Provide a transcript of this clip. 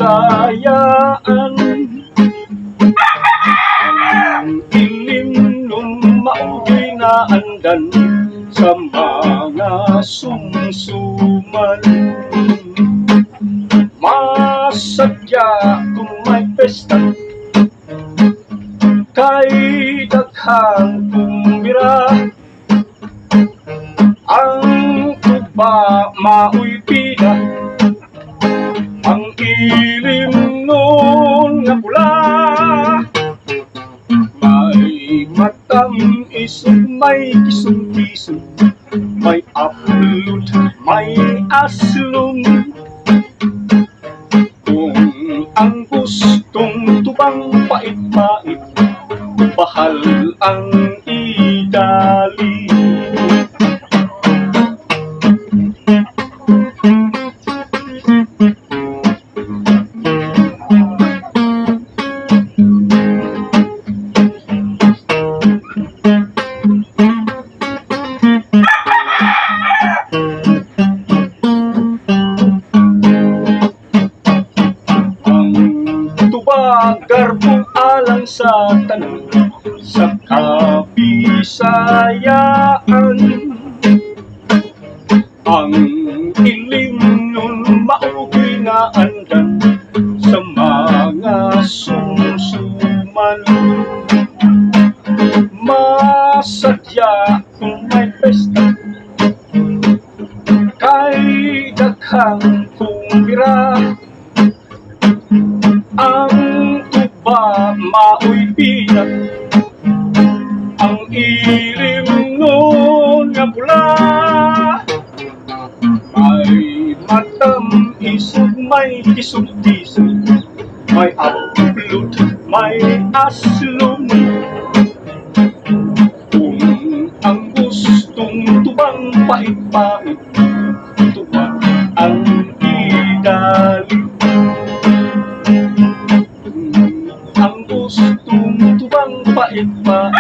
Kabisayaan. Ang ilimnon mao'y naandan sa mga sumsuman. Masadya kung may pesta kay daghang kumira. Ang tuba maoy pida, ang ilimnon nga pula. May matamis ug may kisong-kisong, may upload, may aslom. Kung ang gustong tubang pait-pait, bahal ang idali. Ang tuba garbong alang sa tanan sa Kabisayaan. Ang ilimnon mao'y naandan sa mga sumsuman. Masadya kung may pesta kay daghang kumbira. Ang tuba maoy pina, ang ilimnon nga pula. May matamis ug may kisong-kisong, may upload, may aslom. Kung ang gustong tubang pait-pait, tuba ang idali. Ang gustong tubang pait-pait,